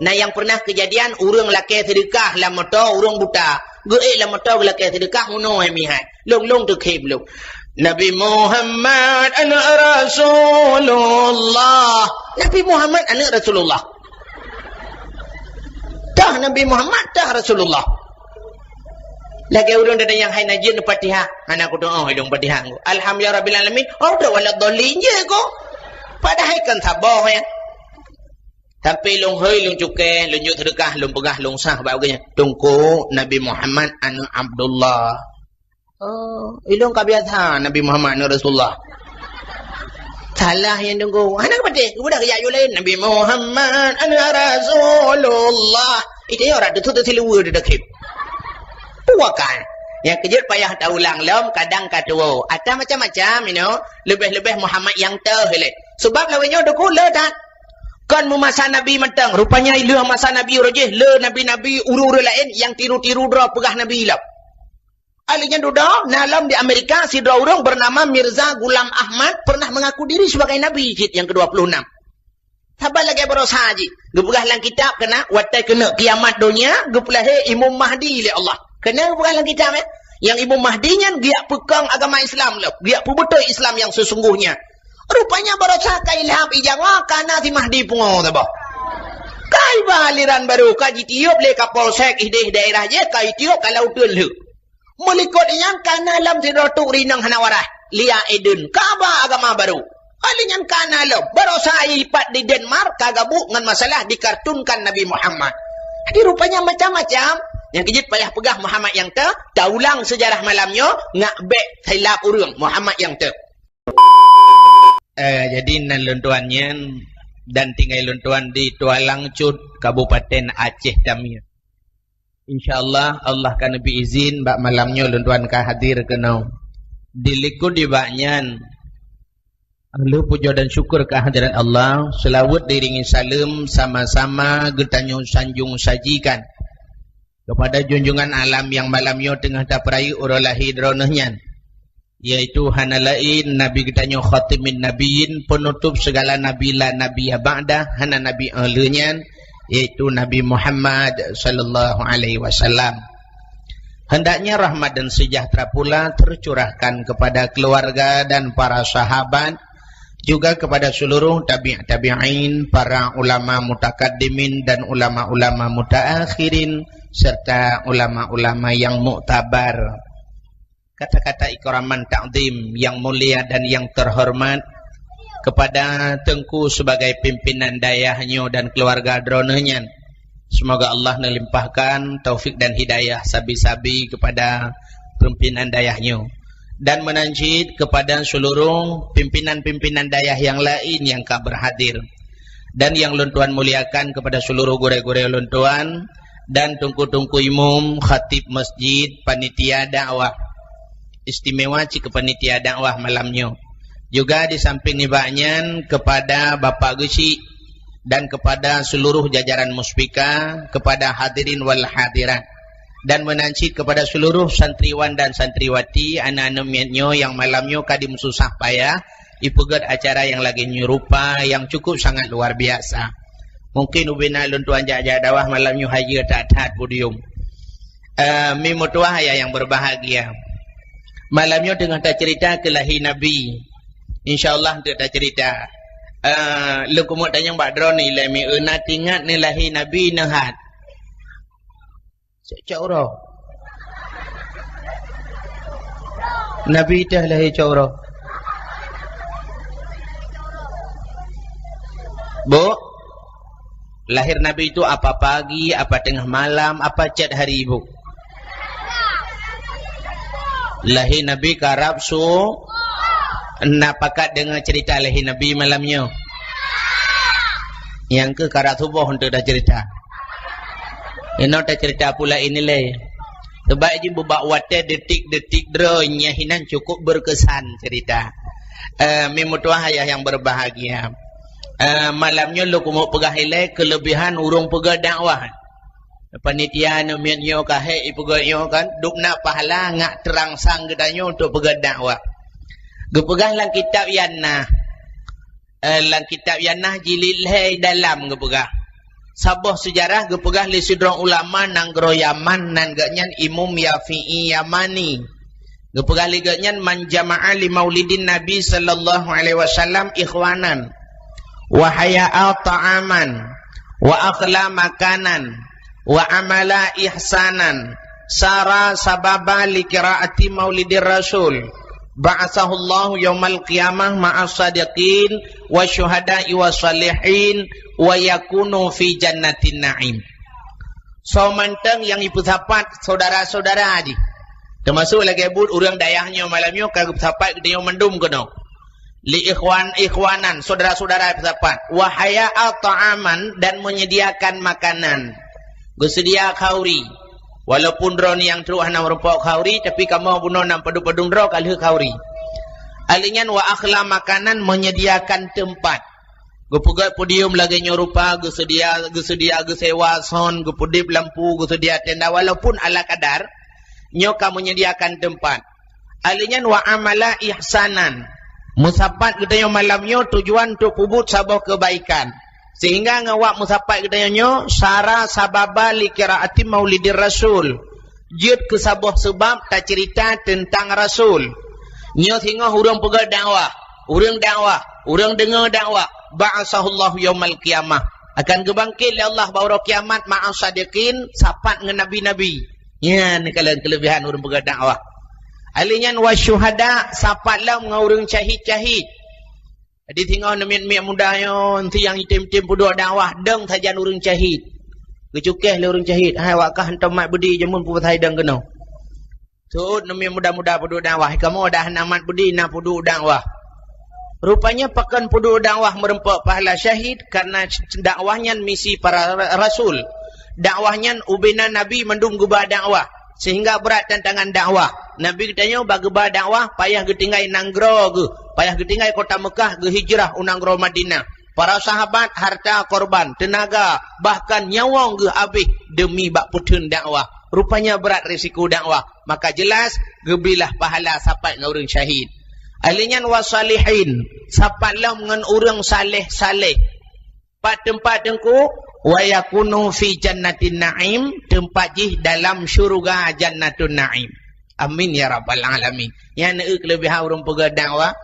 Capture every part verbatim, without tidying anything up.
Na nyang pernah kejadian, ureuëng lakée seudeukah lam moto ureuëng buta. Geuék lam moto geulakée seudeukah, meunoe hai mihai. Lôn, lôn teukhém lôn. Nabi Muhammad aneuk Rasulullah. Nabi Muhammad aneuk Rasulullah. Tah Nabi Muhammad, tah Rasulullah. Lagée ureuëng datang nyang hai na jeuet Fatihah. Hana kudoa, oh, idong Fatihah. Alhamdulillah Rabbil Alamin. Oh, dah wala dhalin je ko. Padahai kan saboh ya. Tapi lôn hôi, lôn cukée, lôn jok seudeukah, lôn peugah, lôn sah bak geuh nyan. Teungku Nabi Muhammad aneuk Abdullah. Oh, ilong ka biasa Nabi Muhammad aneuk Rasulullah. Salah nyan teungku. Hana ka patéh, geubeudôh keu jak yue laén. Nabi Muhammad aneuk Rasulullah. Itu ya orang tu tu siluwe tu dakip. Puakan. Nyang keujeuet payah taulang lom, kadang ka tuwo. Ata macam-macam, you know. Leubeh-leubeh Muhammad nyang teuh ilée. Sebab lawét nyoe teungku le that. Kon meumasa Nabi mantong, rupanya ileueh masa Nabi uroe jih, le nabi-nabi ureuëng-ureuëng laén nyang tiru-tiru droe peugah Nabi lom. Alheuh nyan dudoe, na lom di Amerika sidroe ureuëng bernama Mirza Ghulam Ahmad pernah mengaku diri sebagai nabi cit nyang kedua puluh enam. Saban lagée baroesa jih, geupeugah lam kitab keunan watée keuneuk kiamat donya geupeulahé Imam Mahdi lé Allah. Keunan geupeugah lam kitab, eh. Nyang Imam Mahdi nyan geujak peukong agama Islam lom, geujak peubeutôi Islam nyang sesungguhnya. Rupanya baroesa ka ilham ijawa kana si Mahdi pungo saboh. Ka iba aliran baru, ka jitiup lé Kapolsek idéh daerah jih, ka itiup ka lam uteuen lheueh. Meulikot nyan kana lam sidroe tuk rinong hana waras, Lia Eden, ka ba agama baru. Kali nyan kana lom, baroesa ipat di Denmark ka gabuk ngon masalah dikartunkan Nabi Muhammad. Jadi rupanya macam-macam. Nyang keujeuet payah peugah Muhammad nyang teuh, taulang sejarah malam nyoe, ngak bék silap ureuëng Muhammad nyang teuh. Eh, jadi nan lôn tuan nyan dan tinggai lôn tuan di Tualang Cut, Kabupaten Aceh Tamiang. Insya Allah, Allah ka neubri izin bak malam nyoe lôn tuan ka hadir keunoe. Dilikot di bak nyan, lôn pujoe dan syukur keuhadirat Allah, seulaweuet diiringi saleuem sama-sama geutanyoe sanjong sajikan kepada junjungan alam nyang malam nyoe teungoh tapeurayeuk uroe lahé droeneuh nyan, yaitu hana laén Nabi geutanyoe Khatimin Nabiyyin, peunutôb segala nabi la nabiyya ba'dah, hana nabi 'oh lheueh nyan, yaitu Nabi Muhammad sallallahu alaihi wasallam. Hendaknya rahmat dan sejahtera pula tercurahkan kepada keluarga dan para sahabat, juga kepada seluruh tabi' tabi'in, para ulama mutakaddimin dan ulama-ulama mutaakhirin, serta ulama-ulama yang muktabar. Kata-kata ikraman takzim yang mulia dan yang terhormat kepada Teungku sebagai pimpinan dayah nyoe dan keluarga droeneuh nyan. Semoga Allah neulimpahkan taufik dan hidayah sabe-sabe kepada pimpinan dayah nyoe dan meunan cit kepada seluruh pimpinan-pimpinan dayah yang lain yang ka berhadir. Dan yang lôn tuan muliakan kepada seluruh gurée-gurée lôn tuan dan teungku-teungku imum, khatib masjid, panitia dakwah. Istimewa cit keu panitia dakwah malam nyoe. Juga di samping nibak nyan kepada Bapak Geuchik dan kepada seluruh jajaran Muspika, kepada hadirin wal hadirat. Dan meunan cit kepada seluruh santriwan dan santriwati, aneuk-aneuk miet nyoe nyang malam nyoe ka dimeususah payah, ipeugét acara nyang lagée nyoe rupa nyang cukup sangat luar biasa. Mungkin ubena lôn tuan jak-jak dakwah malam nyoe hayeue that-that podium. Eh, mi meutuah ayah yang berbahagia. Malam nyoe teungoh tacerita keu lahé Nabi. Insya Allah teuk tacerita. Eh, lôn keumeung tanyong bak droeneuh ilée mi, na teuingat neulahé Nabi neuh hat? Cok uroe. Nabi teuh lahé cok uroe. Bu, lahir Nabi itu apa pagi, apa tengah malam, apa chat hari, Bu? Lahé Nabi karab su-, na pakat deungoe cerita lahé Nabi malam nyoe? Nyang keu karab suboh untuk dah cerita. Inoe tacerita pula ini lé. Sebab jih bubak watée detik-detik droe nyang hinan cukup berkesan cerita. Eh, mi meutuah ayah yang berbahagia. Eh, malam nyoe lôn keumeung peugah ilée kelebihan ureuëng peugét dakwah. Panitia nyoe miet nyoe ka hék ipeugét nyoe kan, dub na pahala ngak teurangsang geutanyoe untuk peugét dakwah. Geupeugah lam kitab Yanah. Eh, lam kitab Yanah jilid lhée dalam geupeugah, Saboh seujarah geupeugah lé sidroe ulama nanggroe Yaman, nan geuhnyan Imam Yafi'i Yamani. Geupeugah lé geuhnyan, "Man jama'a li maulidin Nabi sallallahu alaihi wasallam ikhwanan, wa haya'a ta'aman, wa akhla makanan, wa amala ihsanan, sara sababa li qiraati maulidir rasul, ba'atsahullahu yaumal qiyamah ma'as sadiqin wa syuhada'i wa salihin wa yakunu fi jannatin na'im." Soe mantong nyang jipeusapat syedara-syedara jih, teumasok lagée buet ureuëng dayah nyoe malam nyoe ka geupeusapat geutanyoe mandum keunoe. Li ikhwan, ikhwanan, syedara-syedara peusapat. Wa haya'a ta'aman, dan menyediakan makanan. Geuseudia khauri. Walaupun droeneuh nyang trok hana meurumpok khauri, tapi kamoe bunoe nyang padum-padum droe ka lheueh khauri. Ahli nyan wa akhla makanan, menyediakan teumpat. Geupeugét podium lagée nyoe rupa, geuseudia, geuseudia geusewa sound, geupeudeb lampu, geuseudia tenda, walaupun ala kadar, nyoe ka menyediakan teumpat. Ahli nyan wa amala ihsanan. Meusapat geutanyoe malam nyoe tujuan untuk peubuet saboh keubaikan. Sehingga ngon awak meusapat geutanyoe nyoe, sara sababa li qiraati maulidir rasul. Jeuet keu saboh seubab taceurita teuntang rasul. Nyoe singoh ureuëng peugét dakwah, ureuëng dakwah, ureuëng deungoe dakwah, ba'atsahullahu yaumal qiyamah. Akan geubangkét lé Allah bak uroe kiamat ma'as sadiqin, sapat ngon nabi-nabi. Nyan kalon keuleubihan ureuëng peugét dakwah. Ahli nyan wa syuhada, sapat lom ngon ureuëng syahid-syahid. Jadi singoh neumiet-miet muda nyoe, si nyang item-tem peuduek dakwah, dong sajan ureuëng syahid. Geucukéh lé ureuëng syahid, "Hai, awak kah hantom mat beudi jameun peue pasai dong keunoe?" Seuôt neumiet muda-muda peuduek dakwah, "Kamoe dah na mat beudi na peuduek dakwah." Rupanya pakon peuduek dakwah meurumpok pahala syahid, karena dakwah nyan misi para ra-, rasul. Dakwah nyan ubena nabi mandum geuba dakwah, sehingga brat tantangan dakwah. Nabi geutanyoe bak geuba dakwah payah geutinggai nanggroe geuh, payah geutinggai kota Meukah geuhijrah u nanggroe Madinah. Para sahabat harta korban, teunaga, bahkan nyawöng geuh abéh deumi bak peutheun dakwah. Rupanya brat risiko dakwah, maka jelas geubilah pahala sapat ngon ureuëng syahid. Ahli nyan wa salihin, sapat lom ngon ureuëng saleh-saleh. Pat teumpat teungku, wa yakunu fi jannatin na'im, teumpat jih dalam syuruga jannatun na'im. Amin ya rabbal alamin. Nyan eu keuleubihan ureuëng peugét dakwah.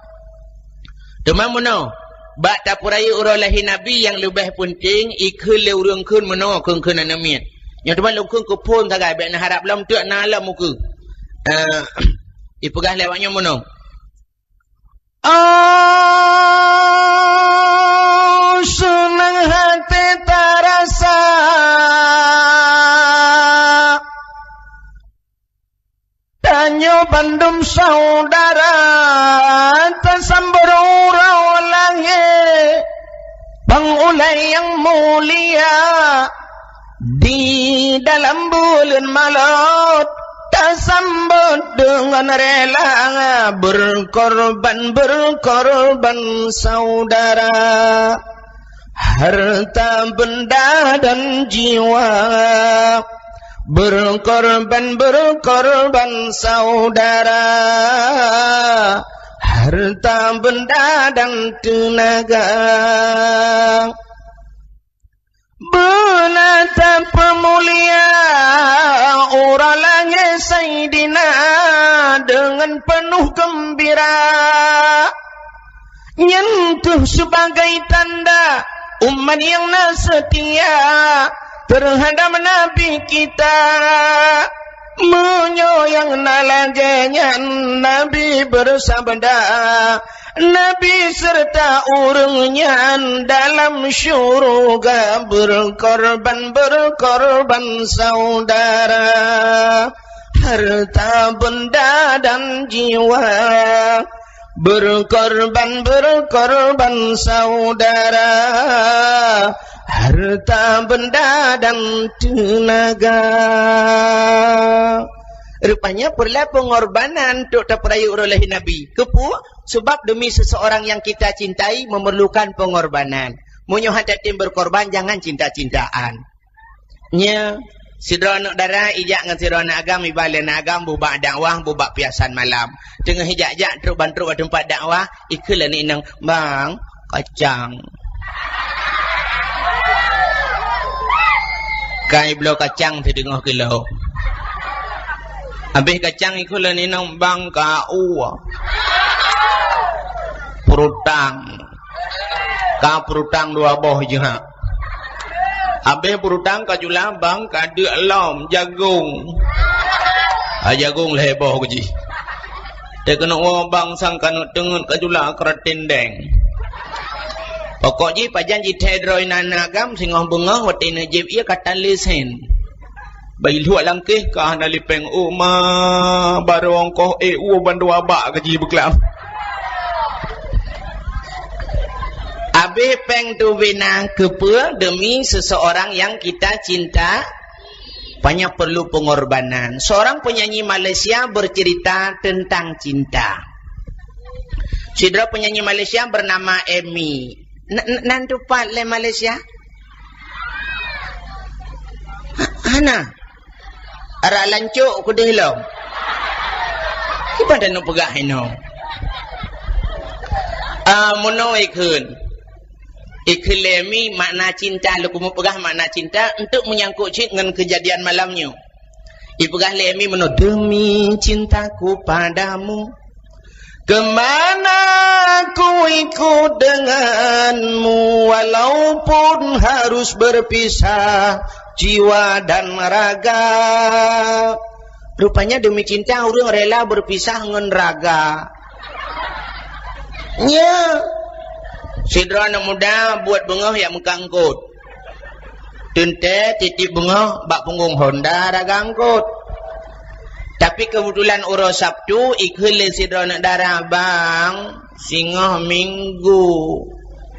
Teuma meunoe, bak tapeurayeuk uroe lahé Nabi nyang leubeh peunteng, ikheun lé ureuëng kheun meunoe kheun-kheun aneuk miet. Nyoe teuma lôn kheun keu phon sagai, bék na harab lom teuk na lom ukeue. Eh, ipeugah lé awak nyoe meunoe. Oh, seunang hati tarasa. Tanyoe bandum saudara tasambot uroe lahé. Bang ulée nyang mulia, di dalam buleuen malot tasambot deungon rela, berkorban, berkorban saudara. Harta benda dan jiwa, berkorban, berkorban saudara. Harta benda dan teunaga. Beuna tapeumulia uroe lahé Saidina deungon peunoh geumbira. Nyan kheueh sibagai tanda umat nyang na seutia teuhadab Nabi kita. Meunyoe nyang na lagée nyan, Nabi beusabda, Nabi seureuta ureuëng nyan dalam syuruga, berkorban, berkorban saudara. Harta benda dan jiwa, berkorban, berkorban saudara. Harta benda dan teunaga. Rupanya peureulée peungorbanan untuk tapeurayeuk uroe lahé Nabi. Keupeue? Sebab demi seseorang yang kita cintai memerlukan pengorbanan. Meunyoe hana tem berkorban, jangan cinta-cintaan. Nya, sidroe aneuk dara ijak ngon sidroe aneuk agam, iba lé aneuk agam bubak dakwah, bubak piasan malam. Teungoh ijak-jak trok ban trok bak teumpat dakwah, ikheun lé aneuk inong, "Bang, kacang." Kai bloe kacang sideungoh kilo. Habéh kacang ikheun lé inong bang ka u. Peurutang. Ka peurutang dua boh jih ha. Habéh peurutang ka jula bang ka deuk lom jagong. Ha, jagong lhée boh jih. Teuh keuneuk woe bang sang ka neuk teungeut ka jula keuratin deng. Pokok jih pajan jithée droe na agam singoh beungoh watée neujieb ié ka tan lé sen. Bai luek langkéh ka hana lipeng uma barong koh éh u bandua bak ka jih beuklam. Habéh péng tubena keupeue demi seseorang yang kita cinta. Banyak perlu pengorbanan. Seorang penyanyi Malaysia bercerita tentang cinta. Sidroe penyanyi Malaysia bernama Emi. N-, n-, nan tupat lé Malaysia? Ha-, hana. Arak lancok kudeh lom. Kiban taneuk peugah inoe. Ah, meunoe ikheun. Ikheun lé Emi makna cinta, lôn keumeung peugah makna cinta untuk menyangkut cit ngon kejadian malam nyoe. Ipeugah lé Emi meunoe, "Demi cintaku padamu, kemana ku ikut denganmu, walaupun harus berpisah jiwa dan raga." Rupanya demi cinta ureuëng rela berpisah ngon raga. Nya. Sidroe aneuk muda buet beungoh jak meukat eungkôt. Teuntée titiep beungoh bak punggong honda raga eungkôt. Tapi keubeutulan uroe Sabtu ikheun lé sidroe aneuk dara, "Bang, singoh Minggu."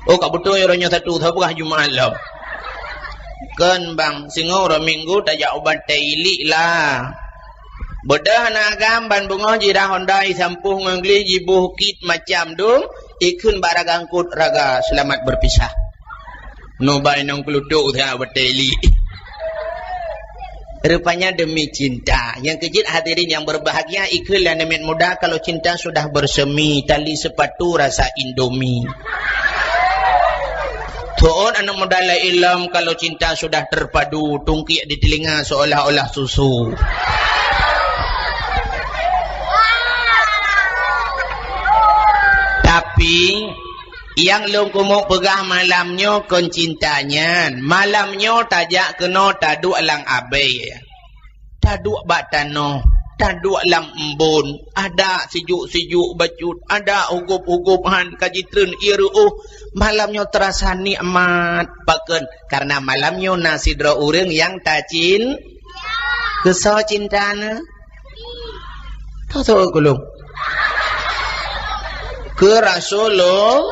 "Oh, ka beutôi uroe nyoe Sabtu, soe peugah Jumat lom?" "Kon, Bang, singoh uroe Minggu tajak u Batée Iliek lah." Beudôh na agam ban beungoh jirah honda isampôh ngon gleh jiboh kit macam dum, ikheun bak raga eungkôt, "Raga, selamat berpisah." Nobai nong keulutuk usaha Batée Iliek. Rupanya demi cinta. Nyang keujeuet hadirin yang berbahagia, ikheun lé aneuk miet muda kalau cinta sudah bersemi, tali sepatu rasa Indomie. Tuon aneuk muda lé ilom kalau cinta sudah terpadu, tungkiek di telinga seolah-olah susu. Tapi, nyang lôn keumeung peugah malam nyoe kon cinta nyan. Malam nyoe tajak keunoe taduek lam abée. Taduek bak tanoh, taduek lam embôn, adak sijuek-sijuek bacut, adak hugôb-hugôb han ka jitreun ié reuôh. Malam nyoe teurasa nikmat. Pakon? Karena malam nyoe na sidroe ureuëng nyang tacin-, keusoe cinta neuh. Tasoe keu lôn. Keu Rasulullah.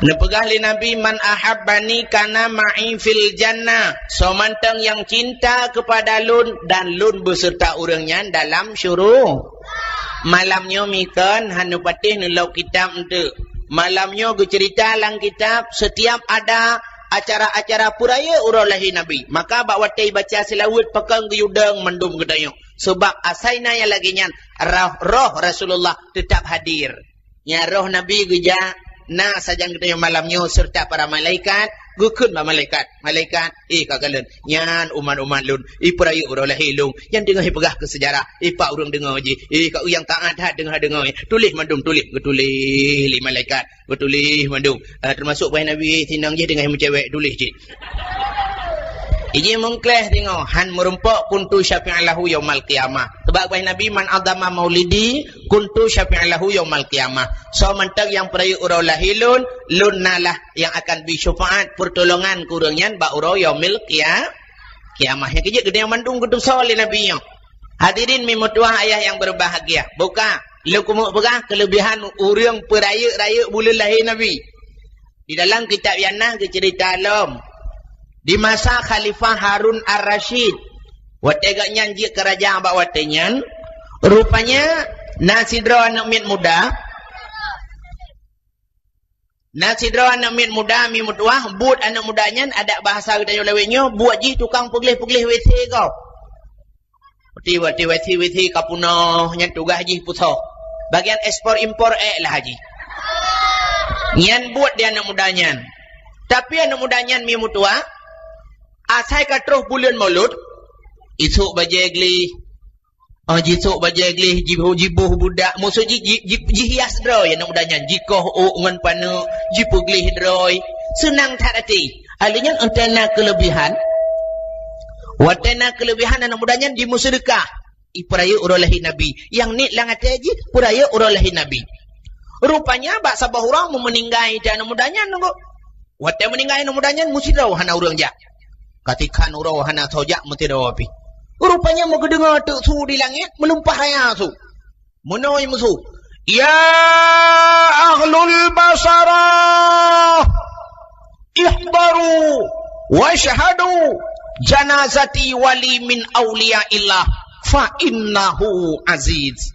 Neupeugah lé Nabi, "Man ahabbani kana ma'i fil jannah." Soe mantong nyang cinta kepada lôn dan lôn beserta ureuëng nyan dalam syuru-, malam nyoe mikon han neupatéh neulok kitab eunteuk. Malam nyoe geuceurita lam kitab, setiap ada acara-acara peurayeuk uroe lahé Nabi. Maka bak watée baca seulaweuet pakon geuyue dong mandum geutanyoe. Sebab asai na nyang lagée nyan, roh, roh Rasulullah teutap hadir. Nyan roh Nabi geujak, na sajan geutanyoe malam nyoe serta para malaikat, geukheun bak malaikat, "Malaikat, eh, ka kalon, nyan umat-umat lôn, eh, peurayeuk uroe lahé lôn, nyan teungoh ipeugah keu seujarah, eh, pat ureuëng deungoe jih, eh, ka ureuëng taát that deungoe-deungoe, tuléh mandum, tuléh." Geutuléh lé malaikat. Geutuléh mandum. Ah, teumasok bah Nabi sinong jih teungoh meucewek tuléh cit. Iji meungkléh singoh, han meurumpok, "Kuntu syafi'an lahu yaumal qiyamah." Sabab bah Nabi, "Man adhama maulidi, kuntu syafi'an lahu yaumal qiyamah." Soe mantong nyang peurayeuk uroe lahé lôn, lôn na lah nyang akan bri syeufaat, peurtolongan keu ureuëng nyan bak uroe yaumil qia-, qiyamah. Nyang keujeuet geutanyoe mandum geutusoe lé Nabi nyoe. Hadirin mi meutuah ayah nyang berbahagia. Buka, lôn keumeung peugah keuleubihan ureuëng peurayeuk-rayeuk buleuen lahé Nabi. Di dalam kitab Yanah geuceurita lom, di masa Khalifah Harun Ar-Rasyid, watée gobnyan jeuet keu raja bak watée nyan, rupanya na sidroe aneuk miet muda, Na sidroe aneuk miet muda mi meutuah, buet aneuk muda nyan adak bahasa geutanyoe lawét nyoe, buet jih tukang peugleh-peugleh W C gob. Watée, watée W C, W C ka punoh, nyan tugaih jih pusoh. Bagian ekspor impor ék lah jih. Nyan buet di aneuk muda nyan. Tapi aneuk muda nyan mi meutuah, Asai ka troh buleuen Maulud, isok bajée gleh, ah, jisok bajée gleh, jiboh, jiboh budak, maksud ji-, ji-, ji-, jihias droe aneuk muda nyan, jikoh ôk ngon paneuk, jipeugleh droe, seunang that até. Alheuh nyan, watée na keuleubihan, watée na keuleubihan aneuk muda nyan jimeuseudeukah. Ipeurayeuk uroe lahé Nabi. Nyang niet lam até jih, peurayeuk uroe lahé Nabi. Rupanya bak saboh uroe meumeuninggai aneuk muda nyan nunggu. Watée meuninggai aneuk muda nyan, meusidroe hana ureuëng jak. Katikhan uroe hana soe jak meusidroe pih. Rupanya meugeudeungoe teuk su di langét, meulumpah raya su. Meunoe meusu, "Ya ahlul Basarah, ihdaru wasyhadu, janazati wali min auliyaillah, fa innahu aziz."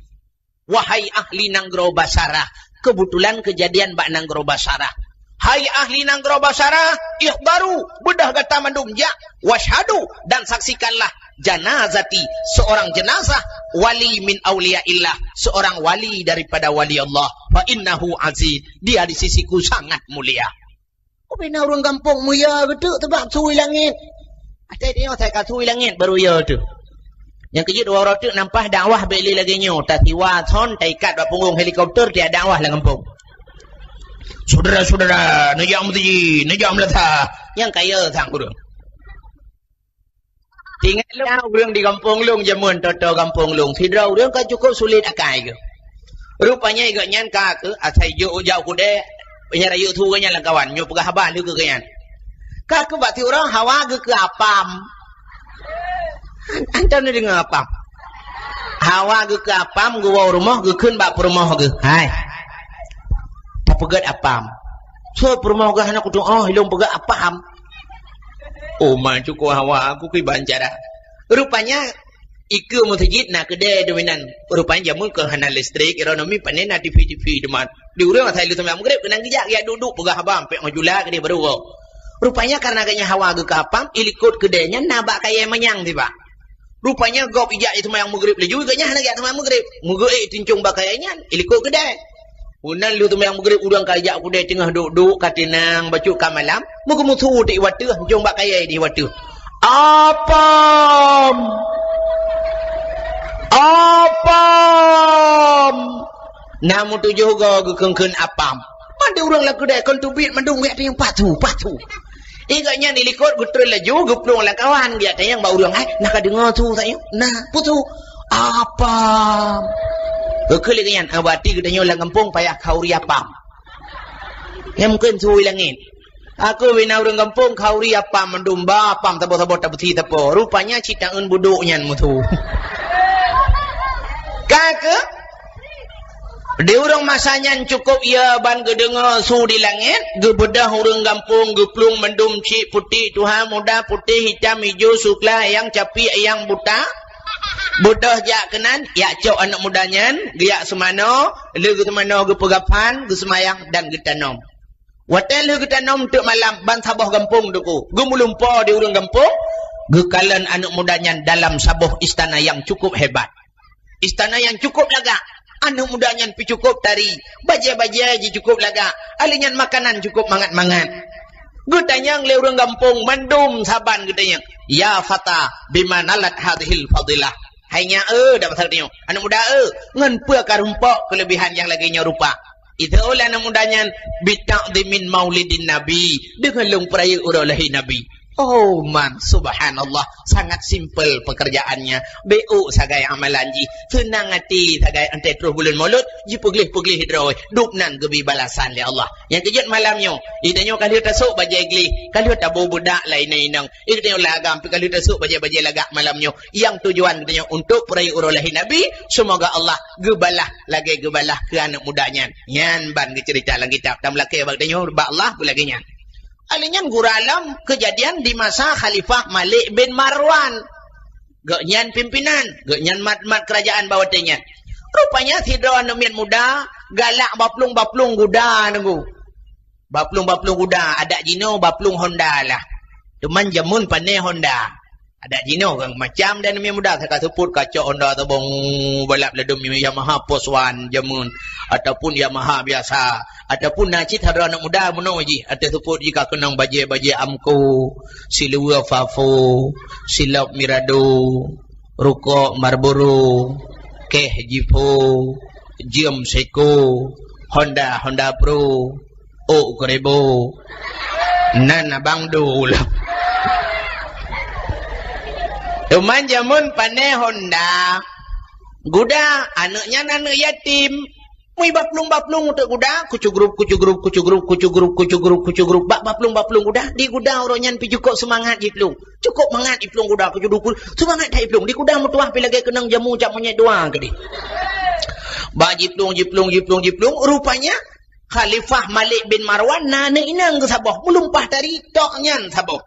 Wahai ahli nanggroe Basarah, keubeutulan keujadian bak nanggroe Basarah. Hai ahli nanggroe Basarah, ihdaru, beudôh gata mandum jak, wasyhadu, dan saksikanlah, janazati, seorang jenazah, wali min auliyaillah, seorang wali daripada wali Allah, fa innahu aziz, dia di sisiku sangat mulia. Ubena ureuëng gampông meuyo geuteuk teubak su di langét. Até tanyoe asai ka su di langét baru yo teuh. Nyang keujeuet dua uroe teuk nampah dakwah bék lé lagée nyoe, tasiwa thon taikat bak punggong helikopter tiak dakwah lam gampông. Syedara-syedara, neujak meuseujid, neujak meulasa. Nyang kaya sang ureuëng. Tinggai lôn ureuëng di gampông lôn jameun, toto gampông lôn. Sidroe ureuëng ka cukup sulet akai geuh. Rupanya gobnyan ka keuh asai jok jak u keudè, nyang rayeuk su gobnyan lam kawan, nyoe peugah haba lheueh keu gobnyan. Ka keuh bak siuroe hawa geukeu apam. Antom neudeungoe apam. Hawa geukeu apam, geuwoe u rumoh, geukheun bak peurumoh geuh. Hai. Tapeugét apam. Soe peurumoh geuh hana kutuoh, ilôn peugét apam. Oh, ma cukup hawa aku kiban cara. Rupanya, ikeue meuseujid na keudè dominan. Rupanya jameun keu hana listrik, ironomi pané na T V-T V teuma. Di ureuëng asai lheueh seumayang Maghrib, keunan geujak, geujak duek-duek peugah haba, ampék ngon jula keudeh baru woe. Rupanya karena gobnyan hawa geukeu apam, ilikot keudè nyan na bak kayèe manyang sibak. Rupanya gob ijak seumayang Maghrib laju, gobnyan hana geujak seumayang Maghrib. Meugeue-ék teuncong bak kayèe nyan, ilikot keudè. Unan lheueh seumayang Maghrib, ureuëng ka ijak keudè teungoh duek-duek ka tinang bacut ka malam, meugeumeusu di wateuh, teuncong bak kayèe di wateuh. Apam! Apam! Na meutujoh goe geukheun-kheun apam. Mandum ureuëng lam keudè kon teubiet mandum geujak tanyong, "Pat su, pat su?" Gobnyan ilikot geutreun laju geuplueng lam kawan, geujak tanyong bak ureuëng, "Hai, na ka deungoe su tanyoe?" "Na, peue su?" "Apam." Geukheun lé gobnyan, "Ah, berarti geutanyoe lam gampông payah khauri apam." Nyang mungken su di langét. Aku bina ureuëng gampông khauri apam mandum ba apam saboh-saboh tabeusi sapo. Rupanya cit taeun budok nyan meusu. Ka keuh, di ureuëng masa nyan cukup ya ban geudeungoe su di langét, geubeudôh ureuëng gampông geuplueng mandum cit putéh tuha muda putéh hitam ijo sukla ayang capi ayang buta. Beudôh jak keunan, jak cok aneuk muda nyan, geujak seumanoe, lheueh geuseumanoe geupeugah phan, geuseumayang dan geutanom. Watèe lheueh geutanom teuk malam ban saboh gampông teungku. Geumeulumpo di ureuëng gampông, geukalon aneuk muda nyan dalam saboh istana nyang cukup hebat. Istana nyang cukup lagak. Aneuk muda nyan pih cukup tari, bajèe-bajèe jih cukup lagak, alèh nyan makanan cukup mangat-mangat. Geutanyong lé ureuëng gampông mandum saban geutanyong, "Ya fata, bima nalat hadhil fadilah?" Hai nyak, eh, dak pasal tanyoe. Aneuk muda, eh, ngon peue ka rumpok keuleubihan nyang lagèe nyoe rupa? Itu oleh aneuk muda nyan, "Bita'dhimin maulidin Nabi," deungon lôn peurayeuk uroe lahé Nabi. Oh man, subhanallah, sangat simple pekerjaannya. Beu sagai amalan jih, seunang até sagai, 'oh troh buleuen Maulud, jipeugleh-peugleh droe, dub nan geubri balasan lé Allah. Nyang keujeuet malam nyoe, geutanyoe ka lheueh tasôk bajèe gleh, ka lheueh taboh beudak lam inong-inong. Geutanyoe lam agam pih ka lheueh tasôk bajèe-bajèe lagak malam nyoe. Nyang tujuan geutanyoe untuk peurayeuk uroe lahé Nabi, seumoga Allah geubalah lagèe geubalah keu aneuk muda nyan. Nyan ban geuceurita lam kitab, tameulakèe bak geutanyoe bak Allah beulagèe nyan. Alèh nyan gura lom keujadian di masa Khalifah Malik bin Marwan. Gobnyan pimpinan, gobnyan mat-mat keurajeuen bak watèe nyan. Rupanya sidroe aneuk miet muda galak baplueng-baplueng guda nunggu. Baplueng-baplueng guda, adak jinoe baplueng Honda lah. Teuma jameun pané Honda. Adak jinoe kan macam dan aneuk miet muda, saka seupôt kacok Honda tabong balap ladôm Yamaha Force One jameun. ataupun Yamaha biasa, ataupun na cit hadroe aneuk muda meunoe jih, ateueh seupôt jih ka keunong bajée-bajée Amco, siluweue Fafo, silop Mirado, rukok Marlboro, keh Zippo, jeuem Seiko, Honda, Honda Pro, ôk Krebo, nan abang dum. Teuma jameun pané Honda, guda, aneuk nyan aneuk yatim. Mui baplueng-baplueng untôk guda, kucugrup, kucugrup, kucugrup, kucugrup, kucugrup, kucugrup, bak baplueng-baplueng guda, di guda uroe nyan pi cukôp seumangat jiplueng. Cukôp mangat jiplueng guda, kucugrup, seumangat that jiplueng. Di guda meutuah pi lagée keunong jamu cak monyét dua keudeh. Bak jiplueng, jiplueng, jiplueng, jiplueng, rupanya Khalifah Malik bin Marwan na aneuk inong geusaboh, meulumpah tari tok nyan saboh.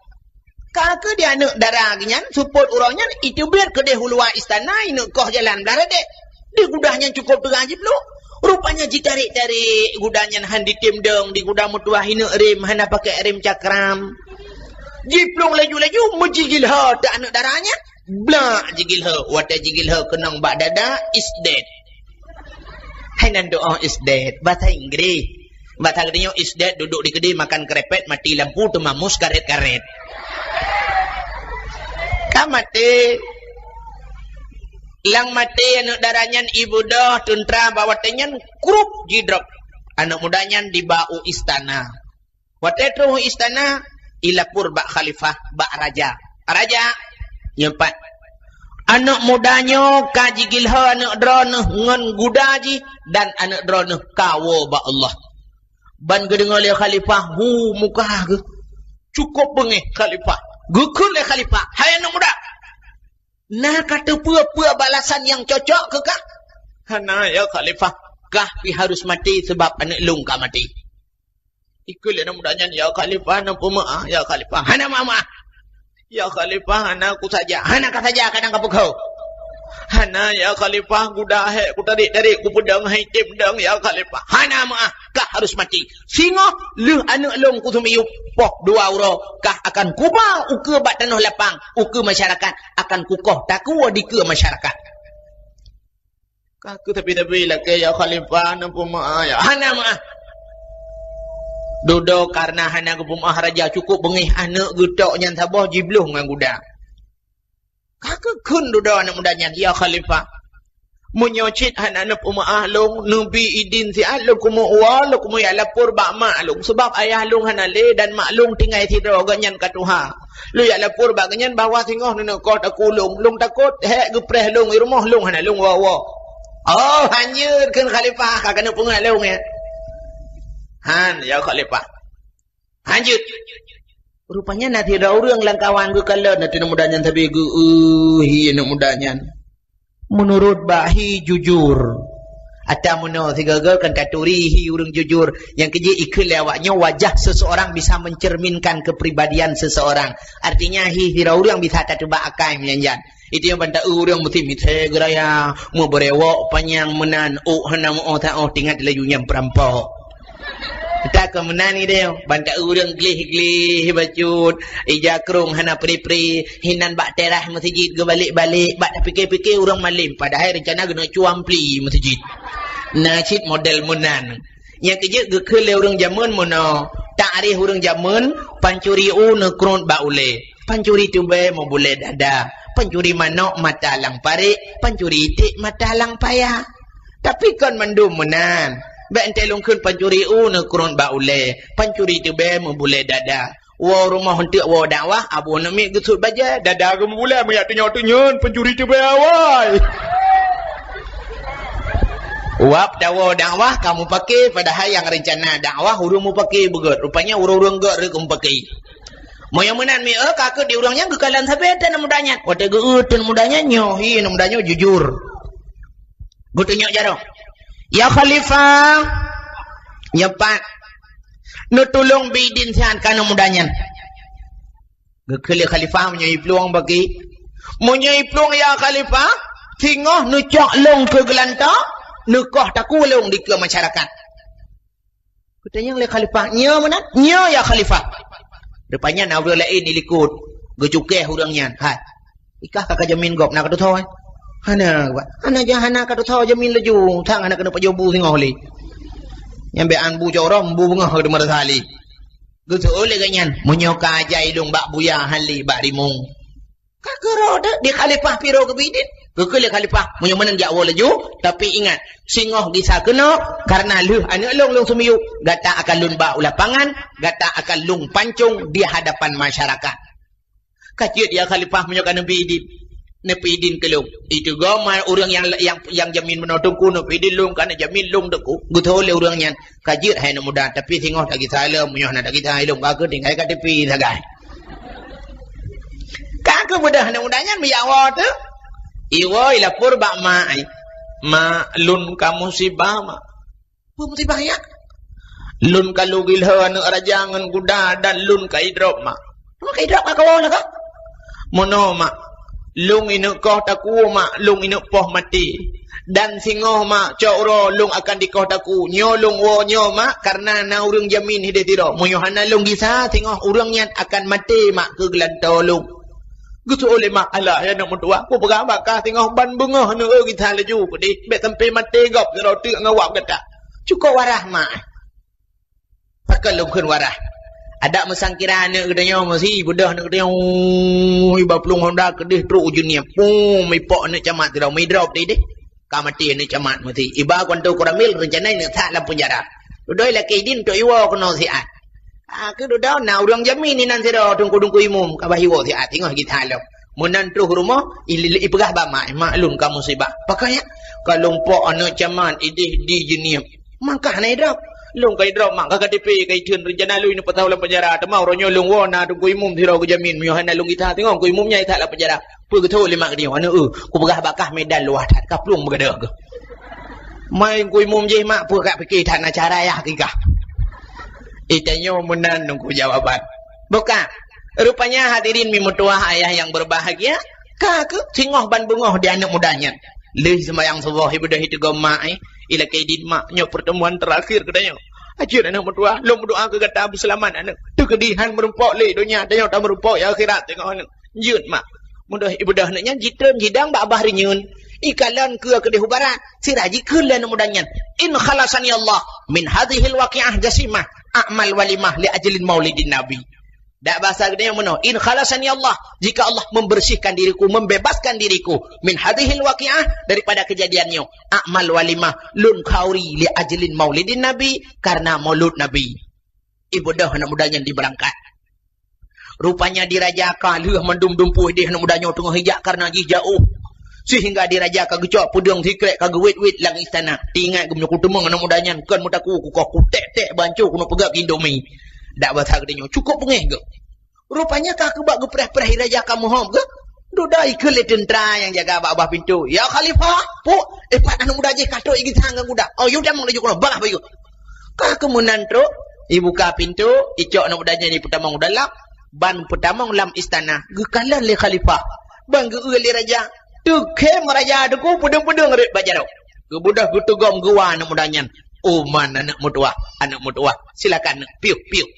Ka keuh di aneuk dara geuh nyan, seupôt uroe nyan, iteubiet keudeh u luwa istana, ineuk koh jalan blah radek. Di guda nyan cukôp teuga jiplueng. Rupanya jitarek-tarek guda nyan han jitem dong, di guda meutuah ineuk rem, hana pakai rem cakram. Jiplueng laju-laju, meujigilho teuk aneuk dara nyan. Blak jigilho, watée jigilho keunong bak dada, is dead. Hai nan doa is dead, bahasa Inggris. Bahasa geutanyoe is dead, duduk di keudè makan krepet, mati lampu, teumamus karet-karet. Ka maté. Lam maté aneuk dara nyan ié beudôh, teuntra bak watée nyan, krup jidrop. Aneuk muda nyan diba u istana. Watée troh u istana, ilapor bak khalifah, bak raja. "Raja, nyoe pat, aneuk muda nyoe ka jigilho aneuk droeneuh ngon guda jih, dan aneuk droeneuh ka woe bak Allah." Ban geudeungoe lé khalifah, hu muka geuh. Cukôp beungéh khalifah. Geukheun lé khalifah, "Hai aneuk muda, na kateupeue-peue balasan nyang cocok keu kah?" "Hana, ya khalifah, kah pi harus maté sabab aneuk lôn ka maté." Ikheun lé aneuk muda nyan, "Ya khalifah, na peumeu'ah, ya khalifah." "Hana meu'ah-meu'ah." "Ya khalifah, hana kusaja." "Hana kasaja, kadang kapeugah." "Hana, ya khalifah, guda hék kutarék-tarék, kupeudong han item dong, ya khalifah." "Hana meu'ah, kah harus maté. Singoh lheueh aneuk lôn kuseumiyueb, poh dua uroe, kah akan kuba ukeue bak tanoh lapang, ukeue masyarakat, akan kukoh takue dikeue masyarakat." Ka keuh tapi-tapi lakée, "Ya khalifah, na peumeu'ah, ya." "Hana meu'ah." Dudoe kareuna hana geupeumeu'ah raja, cukôp beungéh aneuk geuh tok nyan saboh jibloh ngon guda. Ka keuh kheun dudoe aneuk muda nyan, "Ya khalifah, meunyoe cit hana neupeumeu'ah lôn, neubi idin siat lôn keumeung woe, lôn keumeung jak lapor bak mak lôn, sabab ayah lôn hana lé dan mak lôn tinggai sidroe, gobnyan ka tuha. Lôn jak lapor bak gobnyan bahwa singoh neuneuk koh takue lôn. Lôn takot hék geupreh lôn, i rumoh lôn hana lôn woe-woe." "Oh, hanjeuet," kheun khalifah, "ka keuneuk peungeuet lôn, ya." "Han, ya khalifah. Hanjeuet." Rupanya na sidroe ureuëng lam kawan geukalon ateueh aneuk muda nyan sabe geu-, "Eh, hi aneuk muda nyan. Meunurot bak hi jujur." Ata meunoe sigoe-goe kan taturi hi ureuëng jujur. Nyang keujeuet ikheun lé awak nyoe, wajah seseorang bisa mencerminkan kepribadian seseorang. Artinya, hi sidroe ureuëng bisa tateuba akai meunyan. Itu nyang ban ta-eu ureuëng meusti misé geuraya, meubeurewok panyang meunan, ôk hana meu'oh taoh, tingat laju nyan peurampok. Takon meunan idéh, ban ta-eu ureuëng gleh-gleh bacut, ija krong hana pri-pri, hinan bak teras meuseujid geubalek-balek, bak tapike-pike ureuëng malém, padahai reuncana geuneuk cuang pli meuseujid. Na cit model meunan. Nyang keujeuet geukheun lé ureuëng jameun meunoe, takrif ureuëng jameun, pancuri u neukrot bak ulée, pancuri teubée meubulée dada, pancuri manok mata lam parék, pancuri iték mata lam paya. Tapi kon mandum meunan. Bék enteuk lôn kheun pancuri u neukrot bak ulée, pancuri teubée meubulée dada. Woe rumoh eunteuk woe dakwah, abu aneuk miet geusut bajée, dada geumeubulée, meujak tunyok-tunyok, pancuri teubée awai. Wab tawoe dakwah ka mupake, padahai nyang reuncana dakwah ureuëng mupake beugét. Rupanya ureuëng-ureuëng gét reueh mupake. Meunyoe meunan mi, eh, ka keuh di ureuëng nyan geukalon sabe teuh aneuk muda nyan. Watée geu-eu teuh aneuk muda nyan, nyoe hi aneuk muda nyoe jujur. Geutunyok jaroe. "Ya khalifah, nyoe pat, neutulông bi idin siat keu aneuk muda nyan." Geukheun lé khalifah, "Meunyoe iplueng bagi, meunyoe iplueng ya khalifah, singoh neucok lôn keu geulantoe, neukoh takue lôn dikeue masyarakat." Geutanyong lé khalifah, "Nyoe meunan?" "Nyoe ya khalifah." Rupanya na ureuëng laén ilikot, geucukéh ureuëng nyan. "Hai, ikah ka kajamin gob na ka tutoe." Hana, Pak. Hana, jangan hana ka teutoe jamin laju. Sang hana keuneuk pajoh bu singoh lé. Nyang bèk an bu cok rhom, bu beungoh ka teuma rasa lé. Geuseuôt lé gobnyan, "Meunyoe ka ajai lôn bak buya, han lé bak rimueng." Ka keudroe teuh di khalifah pih roh geubri idin. Geukheun lé khalifah, "Meunyoe meunan jak woe laju, tapi ingat, singoh gisa keunoe, kareuna lheueh aneuk lôn, lôn seumiyueb, gata akan lôn ba u lapangan, gata akan lôn pancong di hadapan masyarakat." "Ka jeuet ya khalifah, meunyoe ka neubri idin." "Neubri idin keu lôn." Itu goh ma ureueng nyang, nyang, nyang jamin bunoe teungku, neubri idin lôn, ka neujamin lôn teungku. Geuteuôt lé ureueng nyan, "Ka jeuet hai aneuk muda, tapi singoh tagisa lom, meunyoe hana tagisa lom, ka keuh tinggai K T P sagai." Ka keuh beudôh aneuk muda nyan meujak woe teuh. Iwoe ilapor bak mak, "Mak, lôn ka musibah, Mak." "Peue musibah nyak?" "Lôn ka lheueh gilhô aneuk raja ngon guda dan lôn ka idrop, Mak." "Lôn ka idrop ka kawoe lagak?" "Meunoe, Mak. Lôn ineuk koh takue, Mak, lôn ineuk poh maté. Dan singoh, Mak, cok uroe lôn akan dikoh takue. Nyoe lôn woe nyoe, Mak, kareuna na ureueng jamin hideh sidroe. Meunyoe hana lôn gisa, singoh ureueng nyan akan maté, Mak, keu geulantoe lôn." Geuseuôt lé mak, "Alah, hai aneuk meutuah, kupeugah bak kah singoh ban beungoh neueu gisa laju keudeh, bèk sampai maté gob sidroe teuk ngon awak gata. Cukôp warah, Mak." "Pakon lôn kheun warah? Adak meusangkira aneuk geutanyoe meusi, beudôh aneuk geutanyoe, iba plueng honda keudeh trok u Jeunieb. Pum, ipok aneuk camat sidroe, meudrop di deh. Ka maté aneuk camat meusi. Iba keuanto Koramil, reuncana ineuk that lam peunjara. Dudoe ilakèe idin untuk iwoe keunoe siat." "Ah, keuh dudoe na ureueng jamin inan sidroe, teungku-teungku imum, ka bah iwoe siat, singoh gisa lom." Meunan troh rumoh, i-, i-, ipeugah bak mak, "Mak, lôn ka musibah." "Pakon nyak?" "Ka lôn pok aneuk camat ideh di Jeunieb. Mangkah hana idrop. Lôn ka idrop, Mak, ka K T P ka itheun, reuncana lôn ineuk peusaho lam peunjara. Teuma uroe nyoe lôn woe na teungku imum sidroe geujamin. Meunyoe hana lôn gisa singoh, teungku imum nyan that lam peunjara." "Peue geuteuôt lé mak geutanyoe, aneuk eu, kupeugah bak kah medan luwah that, ka plueng meugadôh geuh. Mai teungku imum jih, Mak, peue ka pike that na cara yah kikah." Itanyoe meunan teungku jawaban. Buka. Rupanya hadirin mi meutuah ayah nyang berbahagia, ka keuh singoh ban beungoh di aneuk muda nyan. Lheueh seumayang suboh, ibeudôh iteugom mak, eh, "Ilakèe idin, Mak, nyoe pertemuan terakhir geutanyoe. Ajeut aneuk meutuah, lôn meudoa keu gata beuseulamat aneuk. Teukeudi han meurumpok lé donya, tanyoe tameurumpok di akhirat singoh aneuk. Jeuet, Mak." Meudoh ibeudôh aneuk nyan jitreun jidong bak babah reunyeun. Ikalon keue keudeh u barat, sira jikheun lé aneuk muda nyan, "In khalasani Allah min hadzihil waqi'ah jasimah, a'mal walimah li ajlin maulidin Nabi." Dak basa geutanyoe meunoe, "In khalasani Allah, jika Allah membersihkan diriku, membebaskan diriku min hadzihil waqi'ah, daripada kejadian nyoe, a'mal walimah, lôn khauri li ajlin maulidin Nabi, kareuna maulud Nabi." Ibeudôh aneuk muda nyan dibeurangkat. Rupanya di Raja ka lheueh mandum dumpeue ideh aneuk muda nyoe teungoh ijak kareuna jih jaôh. Sehingga di Raja ka geucok peudeueng sikrek ka geuwét-wét lam istana. Teuingat geumeunyoe kuteumeung aneuk muda nyan kon meutakue kukoh kutek-tek banco keuneuk peugöt keu Indomie. Dak basa geutanyoe cukôp beungéh geuh. Rupanya ka keubah geupreh-preh di Raja ka meuhom geuh. Dudoe ikheun lé teuntra nyang jaga bak babah pintoe, "Ya Khalifah, puk, eh, pat aneuk muda jih ka trok igisa ngon guda. Oh, yue tamong laju keunoe, bagaih bayeue." Ka keuh meunan trok, ibuka pintoe, icok aneuk muda nyan ipeutamong u dalam, ban peutamong lam istana, geukalon lé khalifah, ban geueu lé raja. Teukhém raja teuku peudeueng-peudeueng rhot bak jaroe. Geubeudôh geuteugom geuwa aneuk muda nyan. "Oh, man aneuk meutuah, aneuk meutuah. Silakan aneuk, piôh, piôh."